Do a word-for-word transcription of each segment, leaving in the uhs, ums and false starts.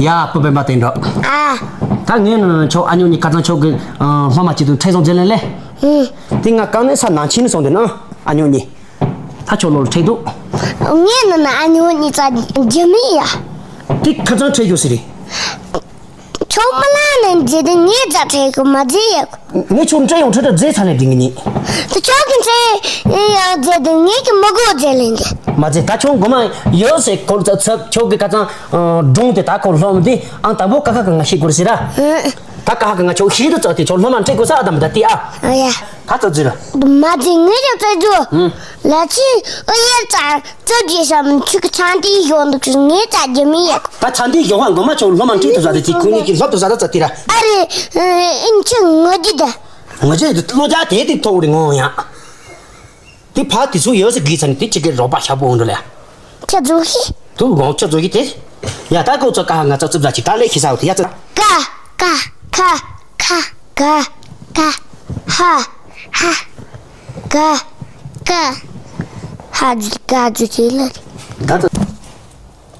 ཡ། སྤུན་པའི་མ་དེ་འགྲོ། ཨ། ད་ངས་ནི་ཁྱོད་ཨ་ཉོ་གཉིས་ཁ་ཚང་ཁྱོད་ཀྱི་ཨ་སློབ་མ་གཅིག་དང་ཁྲིད་སོང་རྗེས་ལན་ལས། ཨུ། དེ་ང་གང་ནས་ས་ནང་ཆེན་ནས་སོང་དེ་ན་ཨ་ཉོ་གཉིས། ད་ཁྱོད་ལོ་ཁྲིད་འདུག། ངས་ནི་ན་ཨ་ཉོ་གཉིས་རྩ་རྒྱུ་མི་ཡ། དེ་ཁ་ཚང་ཁྲིད་རྒྱུ་ཟེར་རེད། ཁྱོད་མི་ལ་ནས་མཛེས་དེ་ངས་རྩ་ཁྲིད་གི་མ་མཛེས་ཡ། ངས་ཁྱོད་འདྲེ་ཡོང་ཁྲིད་འདྲ་མཛེས་ཚ་ནས་དེ་ངས་ཉིད། དེ་ཁྱོད་ཀྱི་འདྲེ་ཡང་མཛེས་དེ་ངས་ཀྱི་མི་གོ་མཛེས་ལེན་གི། མ་མཛེས་ད་ཁྱོད་མགོ་མ་ཡོད་ཟེར་ཁོ་ཚབ་ཁྱོད་ཀྱི་ཁ་ཚང་སྒྲུང་དེ་ད་ཁོ་སློབ་མ་དེ་ཨང་དང་པོ་ཀ་ཁ་གི་ང་ཤེས་དགོས་ཟེར་ར། ཨ། ད་ཀ་ཁ་གི་ང་ཁྱོད་ཤེས་དུ་ཙག་དེ་ཁྱོད་སློབ་མ་འདྲེ་དགོས་ས་ཨ་དམ་ད་དེ་ཨ། ཨ་ཡ། ད་ཙག་ཙིག་ར། མ་ཙི་ངས་ཀྱང་ཙག་ཙུ། ལ་ཕྱི་ཨུ་ཡན་ཙག་ཙག་རྒྱས་སམ་ཆུ་གི་ཚང་དེའི་ཞོག་འདུག་ངས་ཙག་རྒྱ་མི་ཡ། ད་ཚང་དེའི་ཞོག་ཧ་མགོ་མ་ཁྱོད་སློབ་མ་འདྲེ་དུ་ཙག་དེ་དེ་ཁུ་ནི་གི་སློབ་དུ་ཙག་ད་ཙག་དེ་ར། ཨ་རེ། ཨིན་ཆི་ངོ་རྒྱུ་ད། ངོ་རྒྱུ་དེ་བློ་རྒྱ་དེ་དེ་ཐོག་རེ་ངོ་ཡ། དེ་ཕ་དེ་ཚོ་ཡོད་ས་གི་ཚ་ནི་དེ་གཅིག་གི་རོགས་པ་ཞབས་པོ་འོང་འགྲོ་ལ། ཁྱེད་ཚོ་ཤི། དུ་དགོང་ཁྱེད་ཚོ་ཡི་དེ། ཡ་ད་ཀོ་ཚོ་ཀ་ང་ཚོ་ཙུབ་ཙ་ཅི་ད་ལས་ཤི་ས་འོ་དེ་ཡ་ཙ། ཀ་ཀ་ཁ་ཁ་ཁ་ག་ཧ་ཧ་ག་ཀ་ཧ་ཇི་ག་ཇི་ཅི་ལ། ད་ཚོ།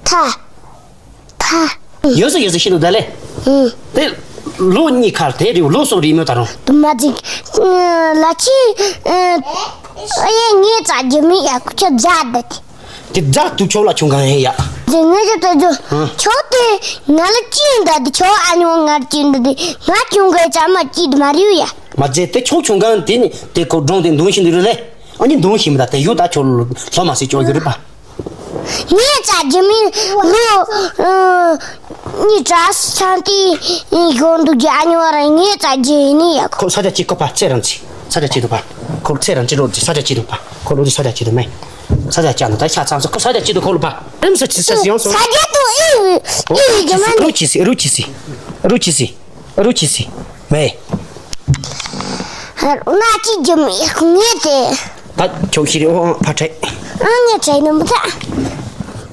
ཐ། ཐ། ཡོད་ས་ཡོད་ས་ཤི་འདུག་ད་ལས། ཨུ། དེ་ལོ་གཉིས་ཁར་དེ་རེད་ལོ་གསུམ་རེད་མོད་ད་རུང་། དུ་མ་ཅིག་ལ་ཅི། ཨ་ཡེ་ངས་ཙག་རྒྱུ་མི་ཡ་ཁུ་ཆ་རྒྱ་ད་དེ། དེ་རྒྱ་དུ་ཆོག་ལ་ཆུང་གང་ཡིན་ཡ། དེ་ངས་ཀྱི་ད་རྒྱུ་ཨ་ཆོག་དེ་ང་ལ་ཅི་ཡིན་ད་དེ་ཆོག་ཨ་ཉོ་ང་ལ་ཅི་ཡིན་ད་དེ་ང་ཆུང་གི་ཅག་མ་ཅི་དུ་མ་རེད་ཡ། མ་རྗེ་དེ་ཆོག་ཆུང་གང་དེ་ནི་དེ་ཁོ་སྒྲུང་དེ་འདོན་བཞིན་འདུག་རེད་ལེ། ཨ་ནི་འདོན་བཞིན་མི་ད་དེ་ཡོད་ད་ཆོག་ལྷོ་མ་སི་ཅོག་ཡོད་རེད་པ། ངས་ཙག་རྒྱུ་མི་ལོ་ཨ་གཉིས་གྲྭ་ཚང་དེ་ཞོག་འདུག་རྒྱུ་ཨ་ཉོ་ར་ངས་ཙག་རྒྱུ་ཡིན་ནི་ཡ། ཁོ་ས་ཆ་གཅིག་ཁོ་པ་ཚེ་རང་ཚི་ས་ཆ་གཅིག་ཏུ་པ། ཁོ་ཚེ་རང་ཚི་རོ་ཚི་ས་ཆ་གཅིག་ཏུ་པ། ཁོ་རོ་ཚི་ས་ཆ་གཅིག་ཏུ་མེ། ས་ཆ་ཅག་ན་ད་ཤ་ཚང་ས་ཁོ་ས་ཆ་གཅིག་ཏུ་ཁོ་ལུ་པ། རིམ་ས་ཆི་ས་ཆི་ཡོང་སོང་། ས་ཆ་ཏུ་ཨི་ཨི་རྒྱུ་མ་ནི་རུ་ཆི་སི་རུ་ཆི་སི་རུ་ཆི་སི་རུ་ཆི་སི་མེ། ང་ཅི་རྒྱུ་མི་ངས་དེ། ད་ཁྱོད་ཤི་རེ་ཨོ་ཕ་ཁྲེ། ཨ་ངས་ཁྲེ་ནི་མི་ད།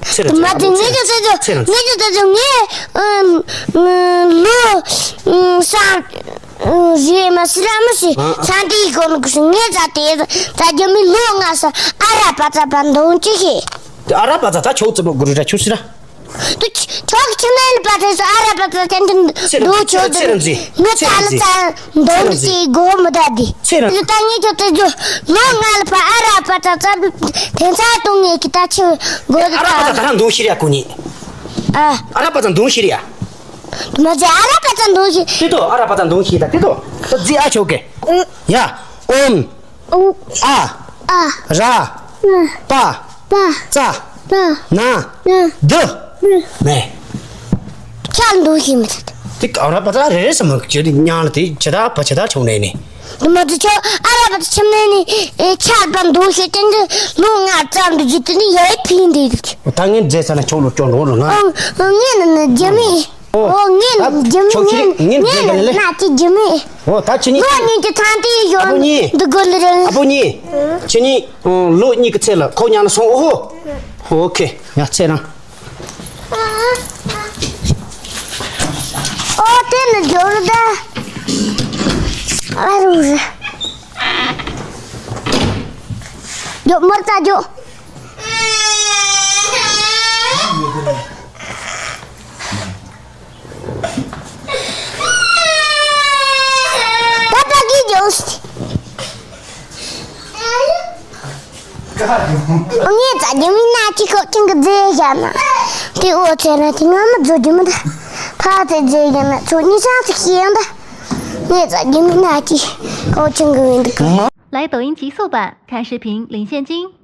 ཚེ་ར་མ་དེ་ངས་ཀྱི་ཚེ་ཚེ་ཚེ་ར་ངས་ཀྱི་ཚེ་ཚེ་ངས་ལོ་ས་རེ་མ་སི་ར་མ་སི་ཨ། ས་འདིའི་གོ་ནུ་གུ་སི་ངས་ཙ་དེ་ཙ་རྒྱུ་མི་ལོ་ང་ས་ཨ་ར་པ་ཙ་པ་འདོང་ཅི་ཤེས། དེ་ཨ་ར་པ་ཙ་ད་ཁྱོད་ཙི་པོ་གུ་རུ་ར་ཁྱོད་སི་ར། དུ་ཆོག་ཆི་མེལ་པ་དེ་ས་ཨ་ར་པ་ཙ་ཅན་ཅན་ཚེ་ར་འདུག་ཆོག་ཚེ་ར་ཚེ་ར་ཚེ་ངས་ཙ་ལ་ཙ་འདོང་ཅི་གོ་མི་ད་དི་ཚེ་ར་ཚེ་ད་ངས་ཁྱོད་ཙི་ཇོ་ལོ་ང་ལ་པ་ཨ་ར་པ་ཙ་ཙ་དེ་ཚ་ཏུ་ངས་ཀི་ད་ཆི་གོ་ཨ་ར་པ་ཙ་ད་ད་རང་འདོང་ཤི་ར་ཀུ་ཉི། ཨ་ཨ་ར་པ་ཙ་འདོང་ཤི་ར་ཡ། མ་ཟེ་ཨ་ར་པ་ཙ་འདོང་ཤི། དེ་དོ་ཨ་ར་པ་ཙ་འདོང་ཤི་ད་དེ་དོ། ད་ཛི་ཨ་ཆོག་གེ། ཡ། ཨོམ། ཨ། ཨ། ར། པ། པ། ཙ། ན། དུ། མེ། ཁྱ་འདུག་ཤི་མི་ཐུབ། དེ་ཨ་ར་པ་ཙ་རེ་རེ་སམ་ཁྱོད་དེ་ཉང་ལ་དེ་ཇི་ད་པ་ཇི་ད་ཆུང་ནས་ནི། དུ་མ་དུ་ཆོ་ཨ་ར་པ་ཙ་ཆམ་ནས་ནི་ཁྱ་པ་འདུག་ཤི་ཏན་ཏན་ལོ་ང་ཙམ་དུ་ཇི་ཏན་ཏན་ཡའི་ཕིན་དེ་དུ། ད་ངས་རྫས་ས་ན་ཆོག་ལོ་ཅོ་ལོ་ལོ་ང་། ཨང་ངས་ན་ན་རྒྱ་མི། ཨོ་ངས་ན་རྒྱ་མི་ངས་ངས་ན་ཅི་རྒྱ་མི། ཨོ་ད་ཁྱེད་གཉིས་ལོ་གཉིས་ཀྱི་ཚང་དེ་ཡོང་འདུག་གོ་ལེ་རེད། ཨ་བུ་གཉིས། ཁྱེད་གཉིས་ལོ་གཉིས་ཀྱི་ཚེ་ལ་ཁོ་ཉང་ལ་སོང་ཨོ་ཧོ། ཨོ་ཁེ་ཡ་ཚེ་རང་། ཨོ་དེ་ནི་འབྱོར་ད། ཨ་རུ་རུ། འགྱོ་མར་ད་འགྱོ། པ་པ་གིས་འགྱོ། ངས་ཙ་རྒྱུ་མི་ན་ཅི་ཁོ་ཅིང་གི་རྫས་བཞག་ན། དེ་འོ་ཚེ་ར་དེ་ང་མི་རྫོ་རྒྱུ་མི་ད། ཕ་ཚེ་རྫས་བཞག་ན་ཚོ་གཉིས་ཆང་ཚིག་ཤེས་ཡང་ད། ངས་ཙ་རྒྱུ་མི་ན་ཅི་ཁོ་ཅིང་གི་ཡིན་འདུག་གི། 来抖音极速版，看视频领现金。